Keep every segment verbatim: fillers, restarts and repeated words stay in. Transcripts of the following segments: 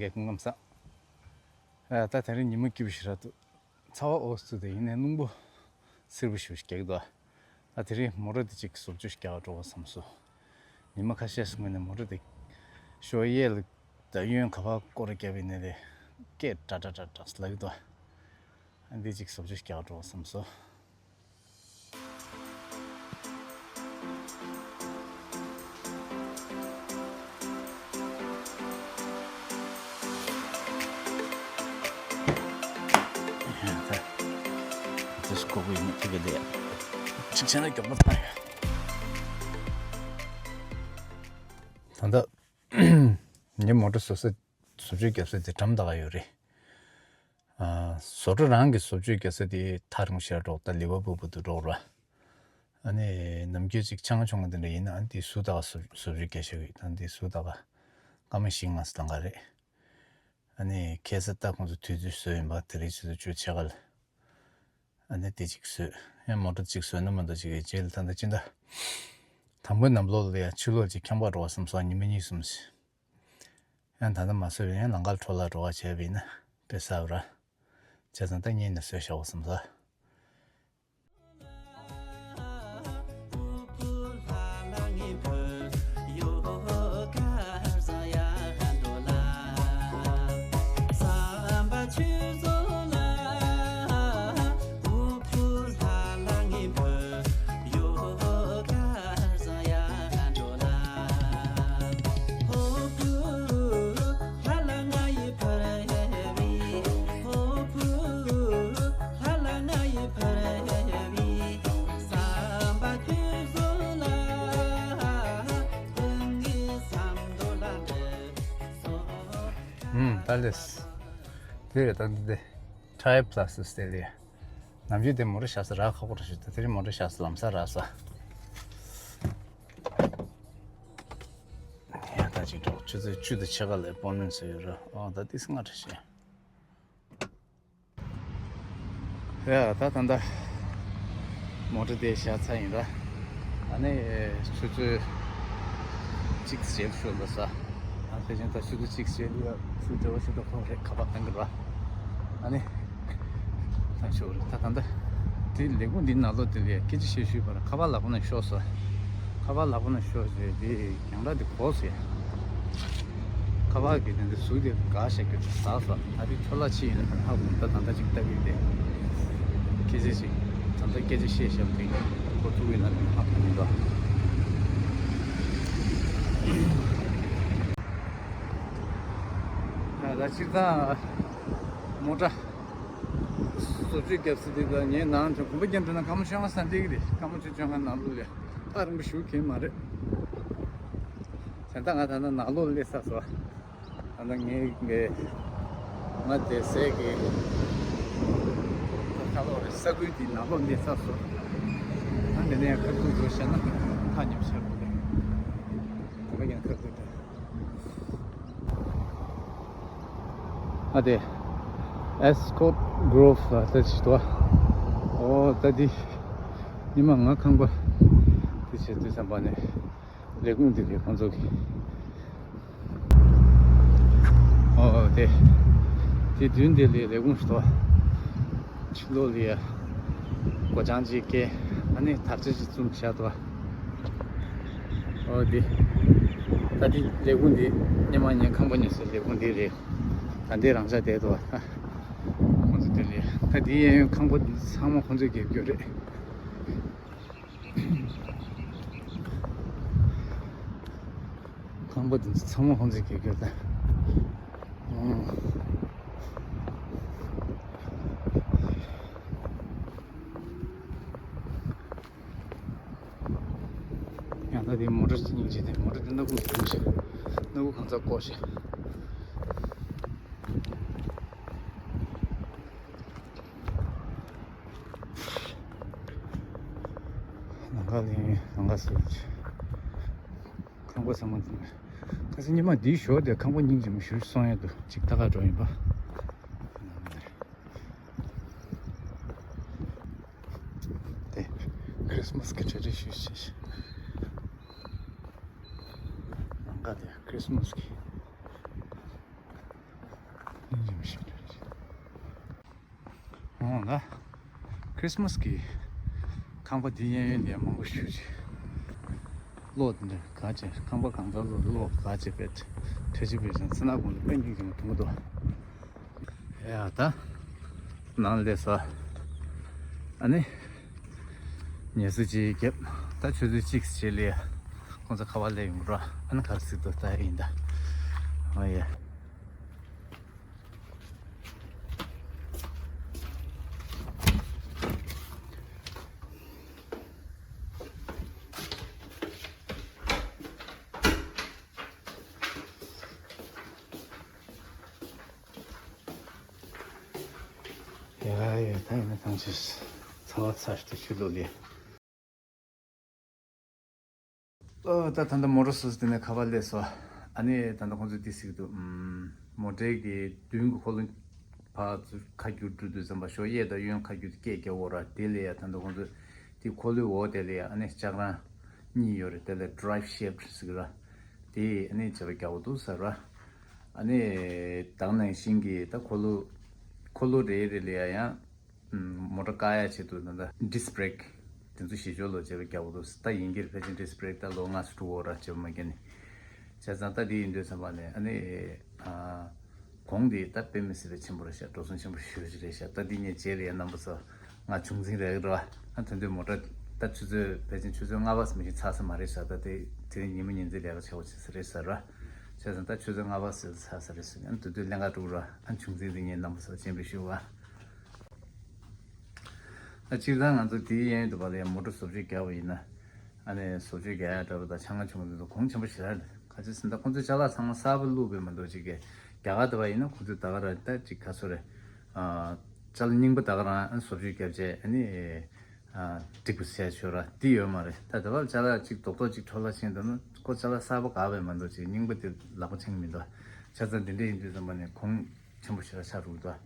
རྒྱལ་ཁམས་སྐམ་ས། ཨ། ད་དེ་རིང་ཉི་མ་སྐྱིད་པོ་ཞེ་དྲག་འདུག་ཚ་བ་ཨོ་སུ་དེ་ཡིན་ནའི་རླུང་བུ་སེར་པོ་ཞེ་པོ་ཞིག་རྒྱག་གི་འདུག་ད་དེ་རིང་མོ་ཊ་དེ་གཅིག་བཟོ་བཅོས་རྒྱག་འགྲོ་བསམ་སོང་། ཉི་མ་ཁ་ཤས་སྔོན་ནས་མོ་ཊ་དེ་ཞོ་གཡས་ལ་ད་གཡོན་ག་པར་སྐོར་རྒྱབ་ཡིན་ནའི་དེ་སྐད་ཏྲག་ཏྲག་ཏྲག་ཏྲག་ལབ་ཀྱི་འདུག་ཨ་འདི་གཅིག་བཟོ་བཅོས་རྒྱག་འགྲོ་བསམ་སོང་། ད་ལྟ་སྐོར་བ་ཡིན་ན་ཐུག་གི་འདུག་ཅིག་བྱས་ན་མགྱོགས་པོ་ཚར་ཡོད། ད་ལྟ་ངའི་མོ་ཊ་བཟོ་ས་བཟོ་བཅོས་རྒྱབ་ས་དེ་འགྲམ་ད་ག་ཡོད་རེད། ཨ། བཟོ་གྲྭ་རང་གི་བཟོ་བཅོས་རྒྱག་ས་དེ་ཐག་རིང་པོ་ཞེ་དྲག་འགྲོ། ད་ལི་ཝར་པུལ་བར་དུ་འགྲོ་ར། ཨ་ནི་ནམ་རྒྱུན་ཅིག་ཆང་ཆུང་ང་དེ་འདྲ་ཡིན་ན་ཨ་ནི་དེ་ཟུར་ད་ག་བཟོ་བཟོ་བཅོས་རྒྱག་བཞག་གི་ཡོད། ད་དེ་ཟུར་ད་ག་སྐར་མ་བཞི་ལྔ་ཙམ་ལང་ག་རེད། ཨ་ནི་ཁ་སང་ད་ཁོང་ཚོ་དུས་ཚོད་བཟོས་ཡིན་པ། དེ་རིང་ཆུ་ཚོད་བཅུ་ཕྱེད་ཀ་ལ། ཨ་ནི་དེ་གཅིག་བཟོས། ཡང་མོ་ཊ་གཅིག་བཟོས་ན་མ་གཏོགས་ཅིག་གི་རྗེས་ལ་ད་ལྟ་སྤྱི་ཟླ་དང་པོའི་ནང་ལོགས་ལ་ཡང་ཕྱི་ལོགས་ཅིག་འཁྱམ་པར་འགྲོ་བ་བསམ་སོང་། ཉི་མ་གཉིས་གསུམ་ཞིག་ཡང་ད་ལྟ་མ་བཟོས་པ་ཡིན་ན་ལམ་ཁར་འཕྲོ་བརླག་འགྲོ་བ་བྱས་པ་ཡིན་ན་དཔེ་གསར་པ་ར། བྱས་ཙང་ད་ངས་ནས་བཟོས་བཞག་པ་བསམ་ས། ཨུམ། ད་ལེས། དེ་རེད། ད་འདི་དེ་ཊ་ཡར་པ་ལ་སི་ཊིག་དེ་ལས། ནམ་རྒྱུན་དེ་མོ་ཊ་བཞག་ས་རག་ཁག་པོ་རེད་ཤག་ད་དེ་རིང་མོ་ཊ་བཞག་ས་ལམ་སང་རག་སོང་། ཡ་ད་ཅིག་འགྲོ། ཆུ་ཚོད་བཅུ་དང་ཕྱེད་ཀ་ལ་ཨེ་པོན་མེན་ཊི་ཡོད་ར། ཨོ་ད་ཏིས་སྔ་དྲགས་ཤག་ཡ་ད་ད་ལྟ་མོ་ཊ་དེ་བཞག་ཚར་ཡིན་ར། ཨ་ནི་ཆུ་ཚོད་གཅིག་བྱས་ཤོར་འདུག་ས། ཨ་ཕལ་ཆེར་ད་ཆུ་ཚོད་གཅིག་བྱས་ལ་ཆུ་འབྲེལ་བ་ཞིག་ཏུ་ཁོ་རེ་ཁ་པར་བཏང་གི་ར། ཨ་ནི་ད་ཤོར་རེད། ད་ད་ལྟ་དེ་ལས་ཁུངས་འདི་ནང་ལོགས་དེ་ལས་སྐད་ཆ་བཤད་ཤུལ་བར་ཁ་པར་ལག་པ་ནས་ཤོར་སོང་། ཁ་པར་ལག་པ་ནས་ཤོར་བྱས་དེ་རྒྱང་ལྟ་དེ་གོག་སོང་ཡ། ཁ་པར་གྱི་དེ་འདྲ་གཟུགས་དེ་འགག་བཞག་རྒྱུ་ཟ་སོང་། ད་དེ་འཕྲོ་བརླག་ཕྱིན་ཡིན་ན་ཧ་གོ། ད་ད་ལྟ་ཅིག་ལྟ་གི་དེ་སྐད་ཆ་ཞིག་ད་ལྟ་སྐད་ཆ་བཤད་བཞག་དེ་གོ་ཐུབ་ཡིན་ན་ཧ་གོ་མི་འདུག་ད་ད་སྤྱིར་བཏང་མོ་ཊ་བཟོ་བཅོས་རྒྱབ་ས་དེ་ད་ངའི་ནང་དུ་གོམ་པ་རྒྱབ་འགྲོ་ན་སྐར་མ་བཅོ་ལྔ་ཙམ་འགྲིག་གི་རེད། སྐར་མ་བཅོ་བཅོ་ལྔ་ནང་ལོགས་ལ་ཐག་རིང་པོ་ཞེ་པོ་གང་ཡང་མ་རེད། དེ་ད་ང་ད་ལྟ་ནང་ལོགས་སླེབས་ཚར་སོང་། ད་ལྟ་ངའི་ངའི་ང་བསྡད་སའི་གི་ཁ་ལོག་རེད། ས་ཁུལ་འདི་ནང་ལོགས་སླེབས་ཚར་སོང་། ད་འདི་ནས་ཁ་ཐུག་འགྲོ་བཤད་ན་ཁ་ཉོབ་ཤར་བོ་རེད། ག་ཡང་ཁ་ཐུག་རེད། ཨ་དེ་ཨེས་ཀོཊ་གྷོ་རོབ་ལ་ལྟ་ཅིག་འདུག་ཨོ་ད་འདི་ཉི་མ་ང་ཁང་པ་འདི་བྱེད་དུས་ཙམ་པ་ནས་ལས་ཁུངས་འདི་གི་ཁོང་ཚོ་གི་ཨོ་དེ་དེ་མདུན་དེ་ལས་ལས་ཁུངས་ཤིག་འདུག་ཕྱི་ལོགས་ལ་ཡ་སྒོ་བྱང་ཅིག་བཀལ། ཨ་ནི་དར་ཆ་ཅིག་བཙུམས་བཞག་འདུག་ཨོ་འདི་ད་འདི་ལས་ཁུངས་འདི་སྔོན་མ་ངའི་ཁང་པ་ཉོས་སའི་ལས་ཁུངས་འདི་རེད། ད་འདི་རང་འཇགས་བསྡད་འདུག་ཁོང་ཚོ་འདི་ལས་ད་འདི་གཡས་གཡོན་ཁང་པ་འདི་ཚང་མ་ཁོང་ཚོས་རྒྱབ་རྒྱུ་རེད། ཁང་པ་འདི་ཚོ་ཚང་མ་ཁོང་ཚོས་གྱོན་གྱོན་དང་། ཡང་ད་དེ་མོ་ཊ་སྙིང་རྗེ་དེ། མོ་ཊ་དེ་སྣ་ཁུག་ཟིན་ཤག་སྣ་ཁུག་གང་ཚ་བཀོག་ཤག་ནང་ཁ་ལ་ཡིན། ནང་ཁ་སུ། ཁང་པ་ཚང་མ་འདི་ནས། ཁ་སང་ཉི་མ་འདིའི་ཞོར་དེ་ཁང་པ་སྙིང་རྗེ་མོ་ཞིག་སོང་ཡ་འདུག་ཅིག་ལྟ་ག་འགྲོ་ཡིན་པ། དེ་ཁྲི་སི་མ་སི་གི་གྲ་སྒྲིག་ཞུས་ཤག་ནང་ཁ་དེ་ཁྲི་སི་མ་སི་གི། ང་ཁྲིས་མས་ཀྱི་ཁང་པ་འདི་གཡས་གཡོན་ནས་མང་པོ་ཞུ་ཅིག་གློག་འདི་འདྲ་ག་ཅེ་ཁང་པ་གང་ཚང་ལོ་གློག་ག་ཅེ་པེད་ཁྲེ་ཅི་པེད་ཅན་ཚ་ན་གོང་དུ་པེན་ཡིན་གྱི་མ་ཐུང་གི་འདུག་ཡ་ད་ནང་ལས་ས་ཨ་ནི་ཉལ་ས་ཅིག་རྒྱབ་ད་ཆུ་ཚོད་གཅིག་བྱེད་ལས་ཁོང་ཚོ་ཁ་བ་ལས་ཡོང་ར་ཨ་ནི་ག་རེ་ཟིག་ཏུ་ལྟ་ཡིན་ད་ཨ་ཡ། ཡ་ཡ་ད་ཡིན་ན་ཐང་ཆད་ཚ་བ་ཚ་ཞིག་ཏུ་ཆུ་ལོ་ལེ། ཨོ་ད་ད་ལྟ་མོ་ཊ་སོ་སོ་དེ་ནས་ཁ་པར་སླེབས་སོ། ཨ་ནི་ད་ལྟ་ཁོང་ཚོས་འདི་ཟེར་གྱི་འདུག་ཨམ། མོ་ཊའི་གི་མདུན་གྱི་འཁོར་ལོ་ཕར་ཚུར་ཁ་བསྒྱུར་འགྲོ་དུས་ཙམ་པ་ཞོགས་གཡས་དང་གཡོན་ཁ་བསྒྱུར་དེ་སྐད་རྒྱག་འོ་ར་དེ་ལས་ཡ་ད་ལྟ་ཁོང་ཚོས་དེ་འཁོར་ལོའི་འོག་དེ་ལས་ཡ་ཨ་ནི་ལྕགས་རང་གཉིས་ཡོད་རེད་དེ་ལས་ཌི་རའེ་བྷི་ཤེབ་ཟེར་གྱི་ར། དེ་ཨ་ནི་བྱས་པ་རྒྱག་འོ་འདུག་ཟེར་ར། ཨ་ནི་ད་ག་ནང་བཞིན་གྱི་ད་འཁོར་ལོ་འཁོར་ལོ་རེ་རེ་ལ་ཡ་ཡང་། མོ་ཊ་བཀག་ཡ་ཆེད་དུ་ད་ལྟ་ཌིསི་བྷི་རེག་དེ་ཚོ་ཞི་ཆོག་ལོ་བྱས་པ་རྒྱག་པ་འདུག་ད་ཡིན་གྱི་རེད་ཕལ་ཆེར་ཌིསི་བྷི་རེག་ད་ལོ་ལྔ་སུ་དྲུག་འོ་ར་བྱས་པ་མ་རྒྱག་ནས་བྱས་ཙང་ད་དེ་ཡིན་དུས་ཙམ་པ་ནས་ཨ་ནི་གོང་དེ་ད་དཔེ་མི་སྲིད་པའི་ཆེན་པོ་རེད་ཤག་འགྲོ་སོང་ཆེན་པོ་ཞེ་པོ་ཅིག་རེད་ཤག་ད་འདི་ངས་རྗེས་ལ་ཡ་རྣམ་པ་ཚོ་ང་བྱུང་འཛིན་རེད་ར་ཨ་ཐོན་དུས་མོ་ཊ་ད་ཆུ་ཚོད་ཕལ་ཆེར་ཆུ་ཚོད་ལྔ་པ་ཙམ་ཞིག་ཚར་ས་མ་རེད་ཤག་ད་དེ་དེ་རིང་ཉིན་མོ་ཉིན་མཚན་ལས་ཀ་བྱེད་དགོས་ཆེ་ས་རེད་ཟེར་ར་བྱས་ཙང་ད་ཆུ་ཚོད་ལྔ་པ་ཙམ་ཚར་ས་རེད་ཟེར་ཨ་དེ་དུས་ལྷན་ཁག་དྲུག་ར་ཨ་བྱུང་འཛིན་འདི་ངས་རྣམ་པ་ཚོ་སྤྱན་འབུལ་ཞུ་བ། ཨ་སྤྱིར་བཏང་ང་ཚོ་དེའི་གཡས་གཡོན་དུ་བ་ལ་ཡང་མོ་ཊ་བཟོ་བཅོས་བརྒྱབ་པ་ཡིན་ན། ཨ་ནི་བཟོ་བཅོས་རྒྱག་ཡ་འདྲ་པོ་དང་ཆང་ང་ཆུང་ཚོ་གོང་ཆེན་པོ་ཞེ་དྲག་རེད། ག་ཚོད་ཟིན་ད་ཁོང་ཚོའི་ཅ་ལག་ཚང་མ་གསར་པ་བླུགས་པའི་མ་གཏོགས་ཅིག་གི་རྒྱ་གར་དུ་བ་ཡིན་ན་ཁོང་ཚོས་ད་ག་རང་ད་ཅིག་ག་ཚོད་རེད། ཨ་ཅ་ལག་རྙིང་པ་ད་ག་རང་ཨ་བཟོ་བཅོས་བརྒྱབ་བྱས་ཨ་ནི་ཨ་འགྲིག་པ་བྱས་ཆོག་ར་འདི་ཡོད་མ་རེད། ད་ད་བར་ཅ་ལག་ཅིག་རྡོག་རྡོག་ཅིག་འཕྲོ་བརླག་ཕྱིན་འདུག་ན་ཁོ་ཅ་ལག་གསར་པ་ག་བས་མ་གཏོགས་ཅིག་རྙིང་པ་དེ་ལག་པ་འཆང་གི་མི་འདུག་བྱས་ཙང་འདི་འདྲ་ཡིན་དུས་ཙམ་པ་ནས་གོང་ཆེན་པོ་ཞེ་དྲག་ཆགས་འགྲོ་གི་འདུག་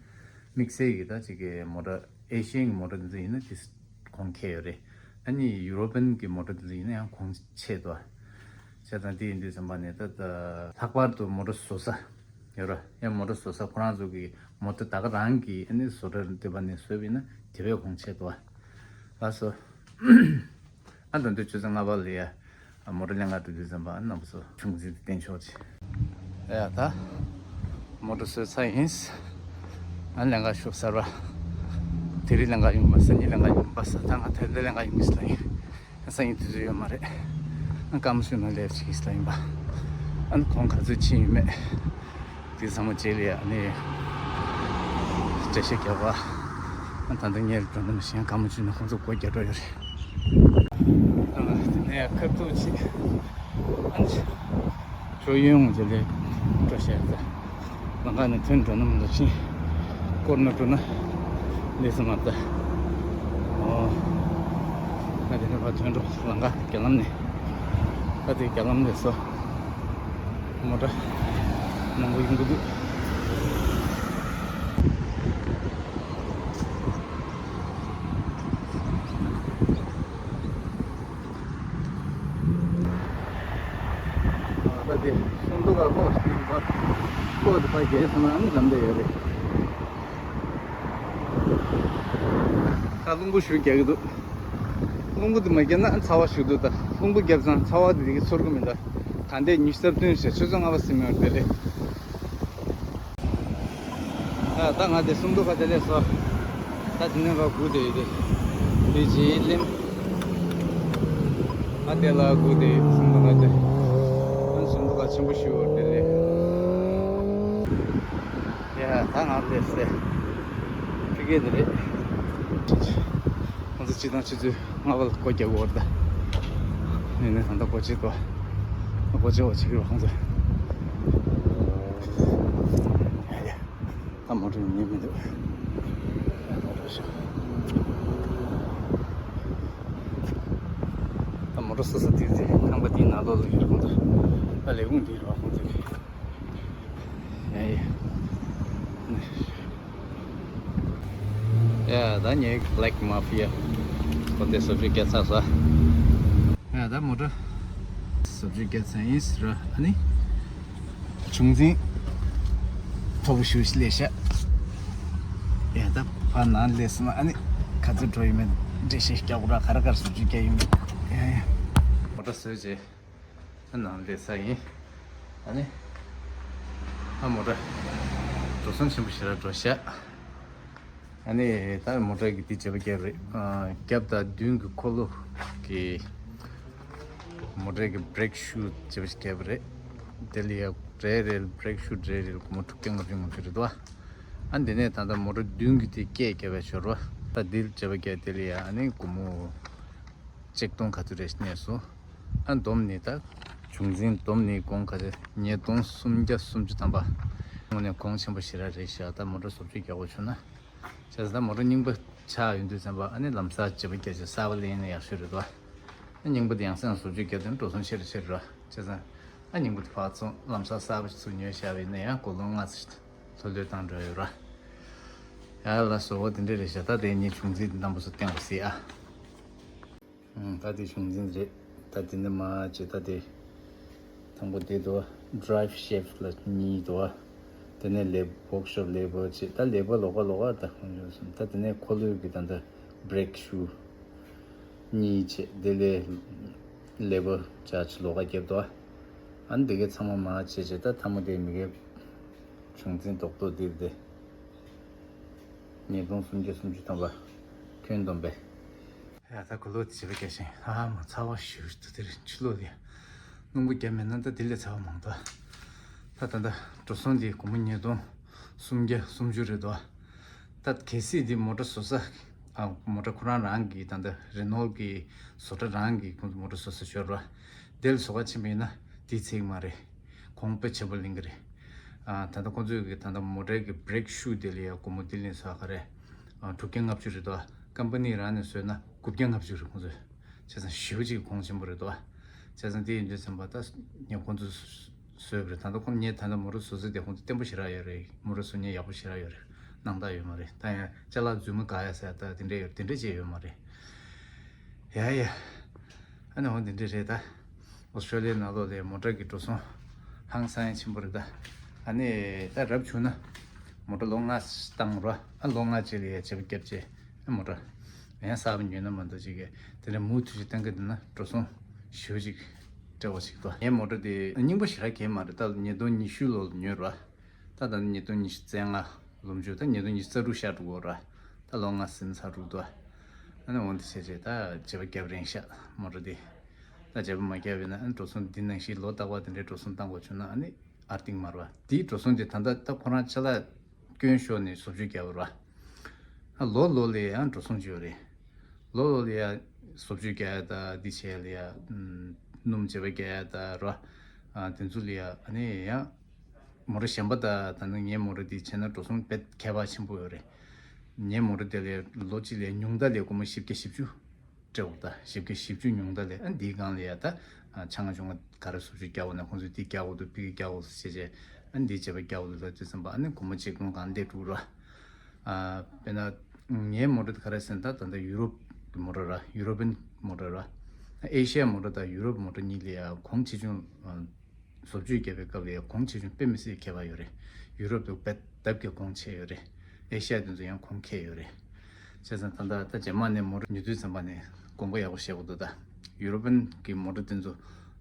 དམིགས་བསལ་གྱི་ད་ཅིག་གི་མོ་ཊ་ཨེ་ཤི་ཡན་གྱི་མོ་ཊ་འདི་ཚོ་ཡིན་ན་དེ་གོང་ཁེ་ཡོད་རེད། ཨ་ནི་ཡུ་རོ་པན་གྱི་མོ་ཊ་འདི་ཚོ་ཡིན་ན་ཡང་གོང་ཆེ་འདུག་བྱས་ཙང་དེ་ཡིན་དུས་ཙམ་པ་ནས་ད་ལྷག་པར་དུ་མོ་ཊ་བཟོ་ས་ཡོད་ར་ཡང་མོ་ཊ་བཟོ་ས་ཁོ་རང་ཚོ་གི་མོ་ཊ་ད་ག་རང་གི་ཨ་ནི་བཟོ་གྲྭ་འདི་པ་ནས་བཟོས་པ་ཡིན་ན་དེ་བས་གོང་ཆེ་འདུག་ལགས་སོ། ཨ་ད་འདི་ཆུ་ཚོད་ལྔ་པ་ལ་ཡ། མོ་ཊ་ལེན་ག་འགྲོ་དུས་ཙམ་པ་རྣམ་པ་ཚོ་བྱུང་འཛིན་དེ་བསྟན་ཆོག་ཅིག་ཡ་ད། མོ་ཊ་བཟོས་ཚར་ཡིན། ཨ་ལེན་ག་ཤོག་གསར་པ། དེ་རིང་ལེན་ག་ཡོང་པ་སང་ཉིན་ལེན་ག་ཡོང་པ་ས་ད་ང་དེ་འདྲ་ལེན་ག་ཡོང་གི་ལ་ཡིན། སང་ཉིན་དུས་ཚོད་ཡོད་མ་རེད། ཨ་སྐར་མ་ཤོད་ན་ལས་བྱེད་ཀྱི་ལ་ཡིན་པ། ཨ་ནི་གོང་ག་ཚོད་ཕྱིན་ཡོད་མེད། དེ་ཚང་མ་རྗེས་ལ་ཡ་ནི་འགྲེལ་བཤད་རྒྱག་པ། ཨ་ད་ལྟ་ངའི་འགྲོ་ན་མི་ཤེས་གང་མ་བྱུང་ན་ཁོང་ཚོ་སྒོ་རྒྱག་འགྲོ་ཡོད་རེད། ཨ་དེ་ནས་ཁ་ཐུག་ཅིག་ཨ་ནི་ཞོ་ཡོན་ངོ་ཚོ་ལས་འགྲོ་ཤེས་ད། ལམ་ཁ་ནས་ཐོན་འགྲོ་ན་མི་འདུག་ཕྱིན། སྐོར་ན་འགྲོ་ན་ལས་སུ་མ་ད། ཨོ། ང་དེ་ནས་ཕར་ཐོན་འགྲོ་ལམ་ཁ་རྒྱ་ལམ་ནས། ད་དེ་རྒྱ་ལམ་ནས་སོ། མོ་ཊ་མང་པོ་ཡོང་གི་འདུག་ད་དེ་སུམ་མདོ་ཁ་ལྐོག་ཞིག་ཡིན་པ། ལྐོག་དེ་ཕར་བརྒལ་སོང་ན་ཨ་ནི་འགྲམ་དེ་ཡོད་རེད། ད་རླུང་བུ་ཞིག་རྒྱག་གི་འདུག་རླུང་བུ་དེ་མ་བརྒྱབ་ན་ཚ་བ་ཞིག་འདུག་ད་རླུང་བུ་བརྒྱབ་ཙང་ཚ་བ་དེ་དེ་གི་ཚོར་གི་མི་འདུག་ད་ལྟའི་ཉི་ཤུ་རྩ་བདུན་ཞེས་ཆུ་ཚོད་ལྔ་པ་ཟིན་མི་འོར་དེ་རེད། ད་ད་ང་དེ་སུམ་མདོ་ཁ་དེ་ལས་སོ། ད་དེ་ནས་ཕར་སྒུག་དེ་ཡོད་དེ། དེ་རྗེས་གླེམ། ད་དེ་ལ་སྒུག་དེ་ཡོད་སུམ་མདོ་ཁ་དེ། ཨ་སུམ་མདོ་ཁ་ཆེན་པོ་ཞིག་འོར་དེ་ལས། ཡ་ད་ང་དེ་སེ། ཕི་གེ་དེ་རེད། ཁོང་ཚོ་སྤྱི་བཏང་ཆུ་ཚོད་ལྔ་པ་ལ་སྒོ་རྒྱག་གི་ཡོད་རེད་ད། ཡིན་ནའི་ད་ལྟ་སྒོ་ཕྱེ་དོ། སྒོ་ཕྱེ་བ་བྱེད་ཀྱི་རེད་ཁོང་ཚོ། ཡ་ཡ། ད་མོ་ཊ་ཡོང་མཁན་མི་འདུག་ད་མོ་ཊ་སོ་སོ་དེ་ཚེ་ཁང་པ་དེའི་ནང་ལོགས་ལ་ཡོད་རེད་ཁོང་ཚོ། ད་ལས་ཁུངས་དེ་རེད་བ་ཁོང་ཚོ་གི། ཡ་ཡ། ཡ་ད་ངའི་Black Mafia ཁོ་དེ་བཟོ་བཅོས་བརྒྱབ་ཚར་སོང་། ཡ་ད་མོ་ཊ་བཟོ་བཅོས་བརྒྱབ་ཚར་ཡིན་ཟེར་ར་ཨ་ནི། བྱུང་འཛིན་མཐོ་པོ་ཞིག་སླེབས་ཤག་ཡ་ད་ ཨ་ནང་སླེབས་སོང་། ཨ་ནི་ག་ཚོད་འགྲོ་ཡིན་མིན་འགྲེལ་བཤད་རྒྱག་དགོས་ར། ག་རེ་ག་རེ་བཟོ་བཅོས་རྒྱག་ཡིན་མིན། ཡ་ཡ། མོ་ཊ་བཟོས་རྗེས་ཨ་ནང་སླེབས་ས་ཡིན། ཨ་ནི་ཨ་མོ་ཊ་འགྲོ་སོང་ཆེན་པོ་ཞེ་དྲག་འགྲོ་ཤག་ཨ་ནི་ད་མོ་ཊ་གི་འདི་བརྗེ་པོ་བརྒྱབ་རེད། ཨ་རྒྱབ་དང་མདུན་གྱི་འཁོར་ལོ་གི་མོ་ཊ་གི་བྷི་རེག་ཤུ་བརྗེ་པོ་ཞིག་བརྒྱབ་རེད། དེ་ལ་ཡ་རེ་རེ་ལ་བྷི་རེག་ཤུ་རེ་རེ་ལ་སྒོར་མོ་དྲུག་བརྒྱ་ལྔ་བཅུ་ལྔ་བཅུ་རེད་དོ། ཨ་འདི་ནས་ད་ལྟ་མོ་ཊ་མདུན་གྱི་དེ་སྐད་བརྒྱབ་པའི་ཞོར་བ། ད་འདིར་བརྗེ་པོ་བརྒྱབ། དེ་ལ་ཡ་ཨ་ནི་སྒོར་མོ་ཆིག་སྟོང་ག་ཚོད་རེ་གནས་སོང་། ཨ་བསྡོམས་ནས་ད་བྱུང་འཛིན་བསྡོམས་ནས་གོང་ག་ཚོད། ཉིས་སྟོང་སུམ་བརྒྱ་སུམ་ཅུ་ཐམ་པ། དངོས་གནས་གོང་ཆེན་པོ་ཞེ་དྲག་རེད་ཤག་ད་མོ་ཊ་བཟོ་བཅོས་རྒྱག་དགོས་བྱུང་ན། བྱས་ཙང་ད་མོ་ཊ་རྙིང་པ་ཆགས་ཡོང་དུས་ཙམ་པ་ཨ་ནི་ལམ་སང་བརྗེ་པོ་བརྒྱབ་བྱས་གསར་པ་ལེན་ན་ཡག་ཤོས་རེད་དོ། ཨ་རྙིང་པ་དེ་ཡང་སེ་ཡང་སེ་བཟོ་བཅོས་བརྒྱབ་དུས་འགྲོ་སོང་ཆེ་རུ་ཆེ་རུ་ར། བྱས་ཙང་ཨ་རྙིང་པ་དེ་ཕར་ཚུར་ལམ་སང་གསར་པ་ཞིག་ཚུར་ཉོས་བཞག་པ་ཡིན་ན་ཡང་སྒོར་ལོ་ལྔ་ཙམ་ལྷོད་ལྷོད་བཏང་འགྲོ་ཡོད་ར། ཡ་ལགས་སོ། འོ་དེ་འདྲ་རེད་ཤག་ད་དེ་ངས་བྱུང་འཛིན་དེ་རྣམ་པ་ཚོ་བསྟན་པ་ཟེར་ཨ། ཨང་། ད་དེ་བྱུང་འཛིན་རེད། ད་དེ་འདི་མ་བྱེད། ད་དེ་དང་པོ་དེ་དོ། Drive Shaft ལ་གཉིས་དོ། དེ་ནས་ལེབ་Workshop Level བྱེད། ད་ལེབ་ལོགས་ཀ་ལོགས་ཀ་ད་ཁོང་ཡོད་སོང་། ད་དེ་ནས་འཁོར་ལོའི་གི་ད་ད་བྷི་རེག་ཤུ་གཉིས་བྱེད། དེ་ལས་ལེབ་ཅར་ཇི་ལོགས་ཀ་རྒྱབ་དོ། ཨ་ནི་དེ་གའི་ཚང་མ་མ་བྱེད་བྱེད། ད་ཐ་མ་དེ་མི་གའི་བྱུང་འཛིན་རྡོག་རྡོག་འདིར་དེ་ཉིས་སྟོང་སུམ་བརྒྱ་སུམ་ཅུ་ཐམ་པ་ཁྱོན་བསྡོམས་པས། ཡ་ད་གུ་ལོ་དེ་བྱེད་པ་རྒྱག་ཤིང་ཨ་མ་ཚ་བ་ཞུ་ད་དེར་ཕྱི་ལོགས་ལ་སྣུམ་པོ་བརྒྱབ་མེད་ན་ད་དེ་ལས་ཚ་བ་མང་ད། ད་ད་ད་འགྲོ་སོང་དེ་སྒོར་མོ་ཉིས་སྟོང་སུམ་བརྒྱ་སུམ་ཅུ་རེད་དོ། ད་གལ་སྲིད་དེ་མོ་ཊ་བཟོ་ས་ཨ་མོ་ཊ་ཁོ་རང་རང་གི་ད་ད་རེ་ནོལ་གི་བཟོ་གྲྭ་རང་གི་ཁོང་ཚོ་མོ་ཊ་བཟོ་ས་ཞོར་བ་དེ་ལ་བཟོ་ག་ཕྱིན་པ་ཡིན་ན་དེ་ཚེག་མ་རེད། གོང་དཔེ་ཆེན་པོ་ལེན་གི་རེད། ཨ་ད་ལྟ་ཁོང་ཚོས་གི་ད་ལྟ་མོ་ཊའི་གི་བྷི་རེག་ཤུ་དེ་ལ་ཡ་སྒོར་མོ་དེ་ལེན་ས་ག་རེ། ཨ་དྲུག་བརྒྱ་ལྔ་བཅུ་རེད་དོ། ཀམ་པ་ནི་རང་ནས་བཟོས་ན་དགུ་བརྒྱ་ལྔ་བཅུ་རེད་ཁོང་ཚོས། བྱས་ཙང་ཞེ་པོ་ཅིག་གོང་ཆེན་པོ་རེད་དོ། བྱས་ཙང་དེ་ཡིན་དུས་ཙམ་པ་ད་ངས་ཁོང་ཚོས་བཟོས་པ་རེད། ད་ལྟ་ཁོང་ངས་ད་ལྟ་མོ་ཊ་བཟོ་ས་དེ་ཁོང་ཚོ་བརྟན་པོ་ཞེ་དྲག་ཡོད་རེད། མོ་ཊ་བཟོ་མཁན་ཡག་པོ་ཞེ་དྲག་ཡོད་རེད། སྣང་དག་ཡོད་མ་རེད། ད་ཡང་ཅ་ལག་རྫུན་མ་ག་ཡ་ཟེར་ད་དེ་འདྲས་ཡོད་དེ་འདྲས་ཅིག་ཡོད་མ་རེད། ཡ་ཡ། ཨ་ནི་འོ་འདི་འདྲས་རེད་ད། ཨོ་སི་ཀྲོ་ལི་ཡ་ནང་ལོགས་ལ་མོ་ཊ་གི་འགྲོ་སོང་ཧང་སང་ཡང་ཆེན་པོ་རེད་ད། ཨ་ནི་ད་རབ་བྱུང་ན་མོ་ཊ་ལོ་ལྔ་བཏང་རོགས། ཨ་ལོ་ལྔ་རྗེས་ལ་ཡ་བྱེད་པ་བརྒྱབ་རྗེས་ཨ་མོ་ཊ་ཡང་གསར་པ་ཉོས་ན་མ་གཏོགས་ཅིག་གི་དེ་ནས་མུ་མཐུད་ཅིག་བཏང་གི་འདུག་ན་འགྲོ་སོང་ཞེ་པོ་ཅིག་སྤྲད་པ་ཞིག་འདུག་ངའི་མོ་ཊ་དེ་རྙིང་པ་ཞེ་དྲག་གས་མ་རེད། ད་ཉིས་སྟོང་ཉི་ཤུ་ལོ་ལ་ཉོས་རོགས། ད་ད་ཉིས་སྟོང་ཉི་ཤུ་རྩ་ལྔ་ལོ་མཇུག་ད་ཉིས་སྟོང་ཉི་ཤུ་རྩ་དྲུག་ཤར་འགྲོ་གི་ར། ད་ལོ་ལྔ་ཟིན་ཚར་འགྲོ་འདུག་ཨ་ནི་འོན་ཏེ་བྱས་བྱས་ད་བྱེད་པ་རྒྱབ་རན་ཤག་མོ་ཊ་འདི། ད་བྱེད་པ་མ་རྒྱབ་ཡིན་ན་ཨ་ནི་འགྲོ་སོང་འདི་ནང་བཞིན་ལོ་རྟག་པར་དེ་འདྲའི་འགྲོ་སོང་བཏང་དགོས་བྱུང་ན་ཨ་ནི་ཨར་ཏིང་མར་བ་འདིའི་འགྲོ་སོང་དེ་ད་ལྟ་ད་ཁོ་རང་ཅ་ལག་སྐྱོན་ཤོར་ནས་བཟོ་བཅོས་རྒྱབ་ར། ཨ་ལོ་ལོ་ལ་ཡང་འགྲོ་སོང་ཅིག་ཡོད་རེད། ལོ་ལོ་ལ་ཡ་བཟོ་བཅོས་རྒྱག་ཡ་ད་འདི་བྱས་ལ་ཡ་སྣུམ་བྱེད་པ་རྒྱག་ཡ་ད་ར། ཨ་དེ་ཚོ་ལ་ཡ་ཨ་ནི་ཡང་མོ་ཊ་གཞན་པ་དང་ད་ནི་ངའི་མོ་ཊ་འདི་བྱས་ན་འགྲོ་སོང་དཔེ་ཁྱད་པར་ཆེན་པོ་ཡོད་རེད། ངའི་མོ་ཊ་དེ་ལས་ལོ་གཅིག་ལས་ཉུང་མཐའ་ལས་སྒོར་མོ་བཞི་བརྒྱ་བཞི་བཅུ་སྤྲད་འོ་ད་བཞི་བརྒྱ་བཞི་བཅུ་ཉུང་མཐའ་ལས་ཨ་འདིའི་སྒང་ལ་ཡ་ད་ཆང་ཆུང་ག་རེ་བཟོ་བཅོས་རྒྱག་འོ་ན་ཁོང་ཚོས་འདི་རྒྱག་འོ་འདུག་ཕི་གི་རྒྱག་འོ་ཟེར་བྱས་ཨ་འདི་བྱས་པ་རྒྱག་འོ་འདུག་ལ་དུས་ཙམ་པ་ཨ་ནི་སྒོར་མོ་གཅིག་སྟོང་སྒང་སླེབས་འགྲོ་ར། ཨ་དཔེར་ན་ངའི་མོ་ཊ་དེ་ག་རེ་ཟེར་ན་ད་ད་ལྟ་ཡུ་རོབ་གི་མོ་ཊ་ར་ཡུ་རོ་པན་མོ་ཊ་ར། ཨེ་ཤི་ཡ་མོ་ཊ་དང་ཡུ་རོབ་མོ་ཊ་གཉིས་ལ་ཡ་གོང་ཆེ་ཆུང་ཨ། བཟོ་བཅོས་བརྒྱབ་པའི་སྐབས་ལ་ཡང་གོང་ཆེ་ཆུང་དཔེ་མི་སྲིད་ཁྱད་པར་ཡོད་རེད། ཡུ་རོབ་ཏུ་རྦད་རྡབ་ཀྱིས་གོང་ཆེ་ཡོད་རེད། ཨེ་ཤ་ཡ་དེ་ཚོ་ཡང་གོང་ཁེ་ཡོད་རེད། བྱས་ཙང་ད་ལྟ་ད་རྗེས་མ་ནས་མོ་ཊ་ཉོ་དུས་ཙམ་པ་ནས་དགོངས་པ་ཡག་པོ་བཞེས་དགོས་འདུག་ད་ཡུ་རོ་པན་གྱི་མོ་ཊ་དེ་ཚོ་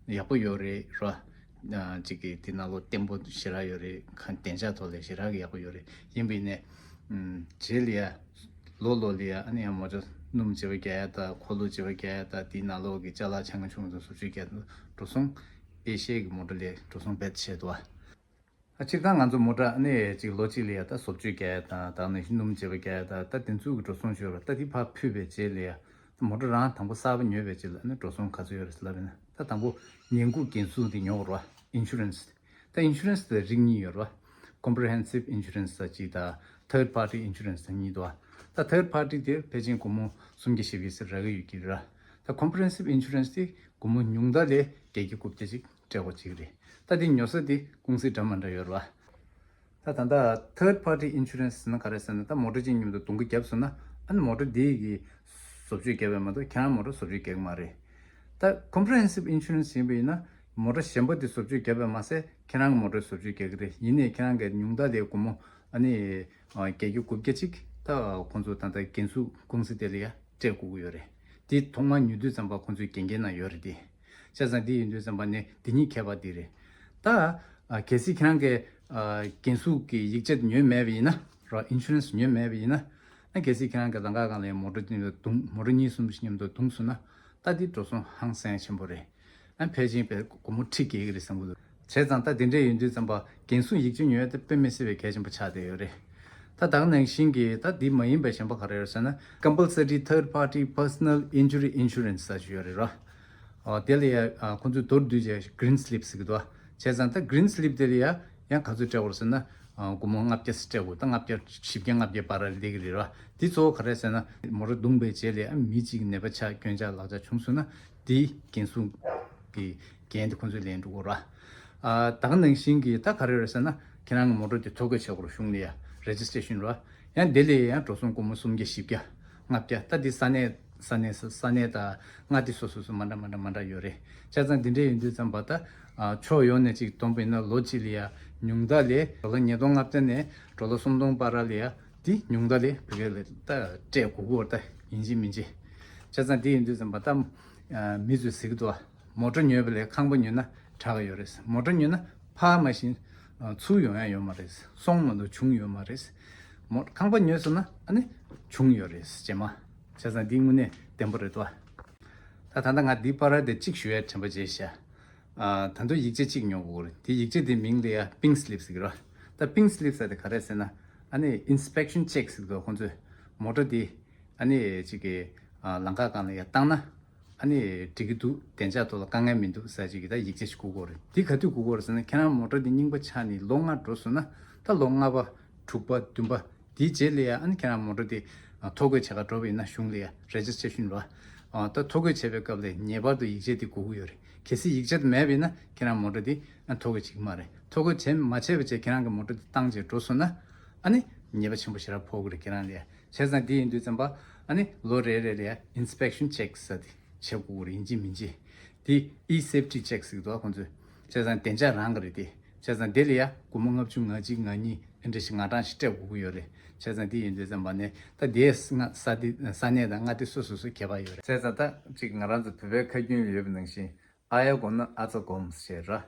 ཡག་པོ་ཡོད་རེད་ར། ཨ་གཅིག་གི་དེ་ནང་ལོགས་བརྟན་པོ་ཞེ་དྲག་ཡོད་རེད། ག་བདེ་འཇགས་ཐོག་ལ་ཞེ་དྲག་གི་ཡག་པོ་ཡོད་རེད། ཡིན་པ་ཡིན་ནའི་ཨམ་རྗེས་ལ་ཡ་ལོ་ལོ་ལ་ཡ་ཨ་ནི་ཡང་མོ་ཊ་སྣུམ་བརྗེ་པོ་རྒྱག་ཡ་ད་འཁོར་ལོ་བརྗེ་པོ་རྒྱག་ཡ་ད་དེའི་ནང་ལོགས་ཀྱི་ཅ་ལག་ཆུང་ཆུང་ཚོ་བཟོ་བཅོས་རྒྱག་འགྲོ་སོང་། ཨེ་ཤ་ཡའི་གི་མོ་ཊ་ལས་འགྲོ་སོང་རྦད་ཆེ་འདུག་ཨ། སྤྱིར་བཏང་ང་ཚོ་མོ་ཊ་ཨ་ནི་གཅིག་ལོ་གཅིག་ལ་ཡ་ད་བཟོ་བཅོས་རྒྱག་ཡ་དང་ད་ནི་སྣུམ་བརྗེ་པོ་རྒྱག་ཡ་ད་ད་དེ་ཚོའི་གི་འགྲོ་སོང་ཤོར་བ་ད་དེ་ཕར་ཕུད་པའི་རྗེས་ལ་ཡ་མོ་ཊ་རང་དང་པོ་གསར་པ་ཉོས་པའི་རྗེས་ལ་ཨ་ནི་འགྲོ་སོང་ག་ཚོད་ཡོད་རེད་ལབ་ཡིན་ན་ད་དང་པོ་ཉེན་འགོག་འགན་སྲུང་དེ་ཉོ་དགོས་རེད་བ། ཨིན་ཤུ་རན་སི། ད་ཨིན་ཤུ་རན་སི་དེ་རིགས་གཉིས་ཡོད་རེད་བ། Comprehensive Insurance ད་གཅིག་དང་Third Party Insurance ད་གཉིས་འདུག་བ། ད་Third Party དེ་ཕལ་ཆེར་སྒོར་མོ་སུམ་བརྒྱ་བཞི་བརྒྱ་ཟེར་རག་གི་ཡོད་ཀྱི་རེད། ད་Comprehensive Insurance དེ་སྒོར་མོ་ཉུང་མཐའ་ལས་བརྒྱད་བརྒྱ་དགུ་བརྒྱ་ཅིག་སྤྲད་དགོས་ཅིག་རེད། ད་དེ་ཉོ་ས་དེ་ཀུང་སི་འདྲ་མི་འདྲ་ཡོད་རེད་བ། ད་ད་ལྟ་Third Party Insurance ཟེར་ན་ག་རེ་ཟེར་ན་ད་མོ་ཊ་གཅིག་མཉམ་དུ་གདོང་གི་བརྒྱབ་སོང་ན་ཨ་ནི་མོ་ཊ་དེ་གི་བཟོ་བཅོས་བརྒྱབ་པ་མ་གཏོགས་ཁྱེད་རང་མོ་ཊ་བཟོ་བཅོས་རྒྱག་གི་མ་རེད། ད་Comprehensive Insurance ཡིན་པ་ཡིན་ན་མོ་ཊ་གཞན་པ་དེ་བཟོ་བཅོས་བརྒྱབ་པ་མ་ཟད་ཁྱེད་རང་གི་མོ་ཊ་བཟོ་བཅོས་རྒྱག་གི་རེད། ཡིན་ནའི་ཁྱེད་རང་གི་ཉུང་མཐའ་དེ་སྒོར་མོ་ཨ་ནི་བརྒྱད་བརྒྱ་དགུ་བརྒྱ་ཅིག་ ད་ཁོང་ཚོ་ད་ལྟ་འགན་སྲུང་ཀུང་སི་དེ་ལ་ཡ་སྤྲད་དགོས་ཀྱི་ཡོད་རེད། དེ་ཐོག་མར་ཉོ་དུས་ཙམ་པ་ཁོང་ཚོའི་འགན་འཁྱེར་ན་ཡོད་རེད་དེ། བྱས་ཙང་དེ་ཡིན་དུས་ཙམ་པ་ནས་དེ་གཉིས་ཁྱད་པར་དེ་རེད། ད་ཨ་གལ་སྲིད་ཁྱེད་རང་གིས་ཨ་འགན་སྲུང་གི་ཡིག་ཆ་དེ་ཉོས་མེད་པ་ཡིན་ན་ར། ཨིན་ཤུ་རན་སི་ཉོས་མེད་པ་ཡིན་ན། ཨ་གལ་སྲིད་ཁྱེད་རང་གི་ལམ་ཁ་སྒང་ལ་མོ་ཊ་གཉིས་ལ་བརྡུངས། མོ་ཊ་གཉིས་གསུམ་ཞིག་མཉམ་དུ་བརྡུངས་སོང་ན། ད་དེ་འགྲོ་སོང་ཧང་སང་ཆེན་པོ་རེད། ཨ་ཕལ་ཆེར་པའི་སྒོར་མོ་ཁྲི་བརྒལ་གྱི་རེད་བསམ་གྱི་འདུག་བྱས་ཙང་ད་དེ་འདྲས་ཡིན་དུས་ཙམ་པ་འགན་སྲུང་ཡིག་ཆ་ཉོ་ཡ་དེ་དཔེ་མི་སྲིད་པའི་གལ་ཆེན་པོ་ཆགས་བསྡད་ཡོད་རེད། ད་ད་ག་ནང་བཞིན་གྱི་ད་འདི་མ་ཡིན་པ་གཞན་པ་ག་རེ་ཡོད་ཟེར་ན། Compulsory Third Party Personal Injury Insurance ཟེར་ཞིག་ཡོད་རེད་ར། ཨོ་དེ་ལ་ཡ་ཨ་ཁོང་ཚོས་མདོར་བསྡུས་བྱས་Green Slip ཟེར་གྱི་འདུག་བྱས་ཙང་ད་Green Slip དེ་ལ་ཡ་ཡང་ག་ཚོད་སྤྲད་དགོས་རེད་ཟེར་ན། ཨ་སྒོར་མོ་ལྔ་བརྒྱ་ཙམ་སྤྲད་དགོས། ད་ལྔ་བརྒྱ་བཞི་བརྒྱ་ལྔ་བརྒྱ་བར་ལ་སླེབས་ཀྱི་རེད་ར། དེ་གཙོ་བོ་ག་རེ་ཟེར་ན། མོ་ཊ་བརྡུངས་པའི་རྗེས་ལ་ཨ་མི་གཅིག་ནད་པ་ཆགས། སྐྱོན་ཆག་ལག་ཆགས་བྱུང་སོང་ན། དེའི་འགན་སྲུང་གི་འགན་དེ་ཁོང་ཚོས་ལེན་འགྲོ་དགོས་ར། ཨ་ད་ག་ནང་བཞིན་གྱི་ད་ག་རེ་རེད་ཟེར་ན། ཁྱེད་རང་གི་མོ་ཊ་དེ་ཐོ་འགོད་བྱེད་དགོས་རེད། གཞུང་ལ་ཡ་Registration ར། ཡང་དེ་ལ་ཡང་འགྲོ་སོང་སྒོར་མོ་སུམ་བརྒྱ་བཞི་བརྒྱ་ལྔ་བརྒྱ། ད་འདི་ས་གནས་ས་གནས་ས་གནས་དང་མངའ་སྡེ་སོ་སོ་སོ་མ་འདྲ་མ་འདྲ་མ་འདྲ་ཡོད་རེད། བྱས་ཙང་འདི་འདྲས་ཡིན་དུས་ཙམ་པ་ད་ཨ་ཕྱོགས་ཡོངས་ནས་ཅིག་བསྡོམས་པ་ཡིན་ན་ལོ་གཅིག་ལ་ཡ་ཉུང་མཐའ་ལ་ཌོ་ལར་ཉིས་སྟོང་ལྔ་བརྒྱ་ནས་ཌོ་ལར་སུམ་སྟོང་བར་ལ་ཡ་འདི་ཉུང་མཐའ་ལ་བོད་སྐད་ལ་ད་སྤྲད་དགོས་ཀྱི་ཡོད་རེད། ད་ཡིན་གཅིག་མིན་གཅིག་བྱས་ཙང་འདི་ཡིན་དུས་ཙམ་པ་ད་ཨ་མི་ཚོས་ཟེར་གྱི་འདུག་ཨ། མོ་ཊ་ཉོས་པ་ལས་ཁང་པ་ཉོས་ན་དྲག་གི་ཡོད་རེད། མོ་ཊ་ཉོས་ན་ཕར་མ་ཤེས་ཚུར་ཡོང་ཡ་ཡོད་མ་རེད། སོང་མ་གཏོགས་བྱུང་ཡོད་མ་རེད། མོ་ཁང་པ་ཉོས་སོང་ན་ཨ་ནི་བྱུང་ཡོད་རེད་རྗེས་མ། བྱས་ཙང་འདི་དངོས་གནས་བདེན་པ་རེད་དོ། ད་ད་ལྟ་ང་འདི་བར་དེ་གཅིག་ཞུ་ཡ་དྲན་པ་བརྗེད་ཤག་ཨ་ད་དུང་ཡིག་ཆ་གཅིག་ཉོ་དགོས་རེད། དེ་ཡིག་ཆ་དེ་མིང་ལ་ཡ་Pink Slip ཟེར་གྱི་རེད། ད་Pink Slip ཟེར་དེ་ག་རེ་ཟེར་ན། ཨ་ནི་Inspection Check ཟེར་གྱི་འདུག་ཁོང་ཚོས་མོ་ཊ་དེ་ཨ་ནི་ཅིག་གི་ཨ་ལམ་ཁ་སྒང་ལ་ཡ་བཏང་ན། ཨ་ནི་འགྲིག་གི་འདུག་བདེ་འཇགས་ཐོག་ལ་དཀའ་ངལ་མི་འདུག་ཟེར་ཅིག་གི་ད་ཡིག་ཆ་ཞིག་དགོས་ཀྱི་ཡོད་རེད། འདི་ག་དུས་དགོས་ཀྱི་ཡོད་རེད་ཟེར་ན། ཁྱེད་རང་མོ་ཊ་འདི་རྙིང་པ་ཆགས་ནས་ལོ་ལྔ་འགྲོ་སོང་ན། ད་ལོ་ལྔ་པ་དྲུག་པ་བདུན་པ་དེའི་རྗེས་ལ་ཡ་ཨ་ནི་ཁྱེད་རང་མོ་ཊ་འདི་ཨ་ཐོ་འགོད་བྱེད་གར་འགྲོ་བ་ཡིན་ན་གཞུང་ལ་ཡ་Registration ར། ཨ་ད་ཐོ་འགོད་བྱེད་པའི་སྐབས་ལ་ངེས་པར་དུ་ཡིག་ཆ་འདི་དགོས་ཀྱི་ཡོད་རེད། གལ་སྲིད་ཡིག་ཆ་དེ་མེད་པ་ཡིན་ན་ཁྱེད་རང་མོ་ཊ་འདི་ཨ་ཐོ་འགོད་བྱེད་ཀྱི་མ་རེད། ཐོ་འགོད་བྱེད་མ་བྱས་པ་བྱས་ཁྱེད་རང་གི་མོ་ཊ་འདི་བཏང་བྱས་འགྲོ་སོང་ན་ཨ་ནི་ཉེས་པ་ཆེན་པོ་ཞེ་དྲག་ཕོག་གི་རེད་ཁྱེད་རང་ལ་ཡ། བྱས་ཙང་དེ་ཡིན་དུས་ཙམ་པ་ཨ་ནི་ལོ་རེ་རེ་ལ་ཡ་Inspection Check ཟེར་དེ་བྱེད་དགོས་ཀྱི་རེད། ཡིན་གཅིག་མིན་གཅིག་དེ་E-Safety Check ཟེར་གྱི་འདུག་ཁོང་ཚོས། བྱས་ཙང་བདེ་འཇགས་རང་གི་རེད་དེ། བྱས་ཙང་དེ་ལ་ཡ་སྒོར་མོ་ལྔ་བཅུ་ང་གཅིག་ང་གཉིས་ཨེ་འདྲ་ཞིག་ང་གྲངས་ཤིག་སྤྲད་དགོས་ཀྱི་ཡོད་རེད། བྱས་ཙང་དེ་ཡིན་དུས་ཙམ་པ་ནས་ད་དེ་ས་ས་དེ་ས་གནས་དང་མངའ་སྡེ་སོ་སོ་སོ་ཁྱད་པར་ཡོད་རེད། བྱས་ཙང་ད་ཅིག་ང་རང་ཚོ་བོད་པའི་ཁ་རྒྱུན་ལ་ཡོད་པ་ནང་བཞིན། ཨ་ཡ་གོམས་ན་ཨ་ཚ་གོམས་ཞེས་ར།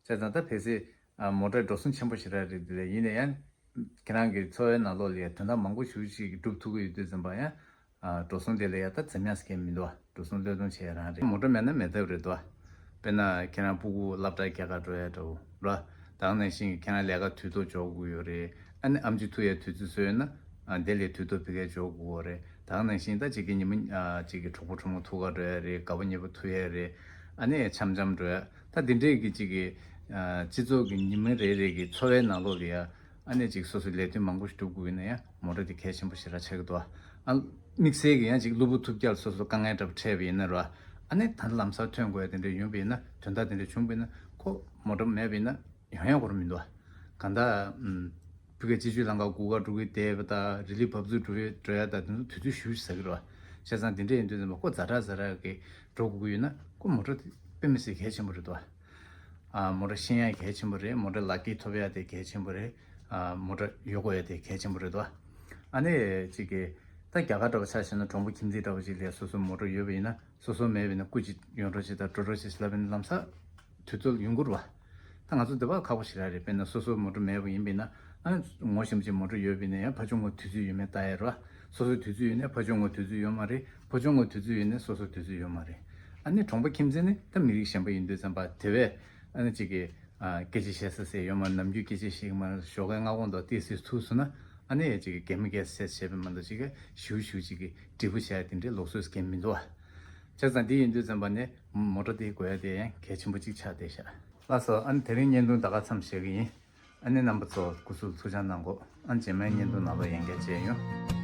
བྱས་ཙང་ད་ཕལ་སྲིད་ཨ་མོ་ཊ་འགྲོ་སོང་ཆེན་པོ་ཞེ་དྲག་རེད། དེ་ལས་ཡིན་ན་ཡང་ཁྱེད་རང་གི་འཚོ་བའི་ནང་ལོགས་ལ་ཡ་དོན་དག་མང་པོ་ཞེ་པོ་ཅིག་སྒྲུབ་ཐུབ་ཀྱི་ཡོད་དུས་ཙམ་པ་ཡང་ཨ་འགྲོ་སོང་དེ་ལ་ཡ་ད་འཛེམ་ཡག་གང་ཡང་མི་འདུག་འགྲོ་སོང་བློས་གཏོང་བྱེད་ཡ་རང་རེད། མོ་ཊ་མེད་ན་མེད་ཐབས་རེད་དོ། དཔེར་ན་ཁྱེད་རང་སྤུ་གུ་སློབ་གྲྭ་རྒྱག་གར་འགྲོ་ཡ་འདྲ་བོ་ར། ད་ག་ནང་བཞིན་ཁྱེད་རང་ལས་ཀ་དུས་ཐོག་འབྱོར་དགོས་ཡོད་རེད། ཨ་ནི་ཨེམ་ཆི་འཐུ་ཡ་དུས་ཚོད་བཟོས་ཡོད་ན། ཨ་དེ་ལས་དུས་ཐོག་ཕ་གིར་འབྱོར་དགོས་རེད། ད་ག་ནང་བཞིན་ད་གཅིག་གི་ཉི་མ་ཨ་གཅིག་གི་གྲོགས་པོ་གྲོགས་མོ་ཐུག་ག་འགྲོ་ཡ་རེད། དགའ་པོ་ཉེ་པོ་ཐུག་ཡ་རེད། ཨ་ནི་འཆམ་འཆམ་འགྲོ་ཡ། ད་དེ་འདྲས་ཀྱི་གཅིག་གི་ཨ་སྤྱི་ཚོགས་ཀྱི་ཉི་མ་རེ་རེ་གི་འཚོ་བའི་ནང་ལོགས་ལ་ཡ། ཨ་ནི་གཅིག་སོ་སོའི་ལས་དོན་མང་པོ་ཞིག་སྒྲུབ་དགོས་ཡིན་ན་ཡང་མོ་ཊ་དེ་གལ་ཆེན་པོ་ཞེ་དྲག་ཆགས་ཀྱི་འདུག་ཨ་དམིགས་བསལ་གྱི་ཡང་གཅིག་གློ་བུར་ཐུག་རྐྱེན་སོ་སོ་དཀའ་ངལ་འདྲ་པོ་འཕྲད་པ་ཡིན་ན་ར། ཨ་ནི་ད་ལམ་སང་ཐོན་དགོས་ཡ་དེ་འདྲ་ཡོང་པ་ཡིན་ན། དོན་དག་དེ་འདྲ་བྱུང་པ་ཡིན་ན་ཁོ་མོ་ཊ་མེད་པ་ཡིན་ན། ཡོང་ཡ་སྐོར་མི་འདུག་ག་གང་ལྟར་ཨམ་ཕ་གིའི་སྤྱི་སྤྱོད་ལམ་ཁ་སྒུག་ག་འགྲོ་གི་བསྡད་པ་དང་། རི་ལི་བབས་ཚུགས་འགྲོ་ཡ་འགྲོ་ཡ་དང་དེ་ཚོ་དུས་ཚོད་ཞེ་པོ་ཅིག་ཟ་གི་རེད་པ། བྱས་ཙང་དེ་འདྲ་ཡིན་དུས་ཙམ་པ་ཁོ་ཛ་དྲག་ཛ་དྲག་གི་འགྲོ་དགོས་ཀྱི་ཡོད་ན་ཁོ་མོ་ཊ་དེ་དཔེ་མི་སྲིད་གལ་ཆེན་པོ་རེད་དོ། ཨ་མོ་ཊ་ཤེས་ཡ་གལ་ཆེན་པོ་རེད། མོ་ཊ་ལག་འཁྱེར་ཐོབ་ཡ་དེ་གལ་ཆེན་པོ་རེད། ཨ་མོ་ཊ་ཡོད་དགོས་ཡ་དེ་གལ་ཆེན་པོ་རེད་དོ། ཨ་ནི་ཅིག་གི་ད་རྒྱ་གར་འདྲ་པོ་ཆ་བཞག་ན་གྲོང་པ་ཁྱིམ་མཚེས་འདྲ་པོ་ཅིག་ལ་སོ་སོ་མོ་ཊ་ཡོད་པ་ཡིན་ན། སོ་སོ་མེད་པ་ཡིན་ན་སྐུ་མཁྱེན་ཡོང་རོགས་བྱེད་དང་འགྲོ་རོགས་བྱེད་ལབ་པ་ཡིན་ན་ལམ་སང་དུས་ཚོད་ཡོང་གི་རེད་པ། ད་ང་ཚོ་འདི་པར་ཁག་པོ་ཞེ་དྲག་རེད། དཔེར་ན་སོ་སོ་མོ་ཊ་མེད་པ་ཡིན་པ་ཡིན་ན། ཨ་ངོ་ཤེས་ཅིག་མོ་ཊ་ཡོད་པ་ཡིན་ན་ཡང་ཕར་ཕྱོགས་ངོས་དུས་ཚོད་ཡོད་མེད་ལྟ་ཡ་རེད་པ། སོ་སོ་དུས་ཚོད་ཡོད་ན་ཕར་ཕྱོགས་ངོས་དུས་ཚོད་ཡོད་མ་རེད། ཕར་ཕྱོགས་ངོས་དུས་ཚོད་ཡོད་ན་སོ་སོ་དུས་ཚོད་ཡོད་མ་རེད། ཨ་ནི་གྲོང་པ་ཁྱིམ་མཚེས་ནི་ད་མི་རིགས་གཞན་པ་ཡིན་དུས་ཙམ་པ་དེ་བས་ཨ་ནི་ཅིག་གི་ཨ་སྐད་ཆ་བཤད་ས་ཟེར་ཡོད་མ་རེད། ནམ་རྒྱུན་སྐད་ཆ་བཤད་ཀྱི་མ་རེད། ཞོགས་ཀའི་སྔ་དགོང་དུ་ཏོག་ཙམ་ཐུག་སོང་ན་ཨ་ནི་ཅིག་གི་གད་མོ་བགད་ས་བྱས་པ་མ་གཏོགས་ཅིག་གི་ཞེ་པོ་ཞེ་པོ་ཅིག་གི་འབྲས་བུ་བྱ་ཡ་དེ་འདྲའི་ལུགས་སྲོལ་གང་ཡང་མི་འདུག་པ། བྱས་ཙང་འདི་ཡིན་དུས་ཙམ་པ་ནས་མོ་ཊ་དེ་དགོས་ཡ་དེ་ཡང་གལ་ཆེན་པོ་གཅིག་ཆགས་བསྡད་ཤག་ལགས་སོ། ཨ་ནི་དེ་རིང་བརྙན་ཐུང་ད་ག་མཚམས་བཞག་གི་ཡིན། ཨ་ནི་རྣམ་པ་ཚོ་སྐུ་གཟུགས་ཐུགས་ཅག་གནང་གོ། ཨ་ནི་རྗེས་མའི་བརྙན་ཐུང་ནང་ལ་ཡང་བསྐྱར་མཇལ་ཡོང་།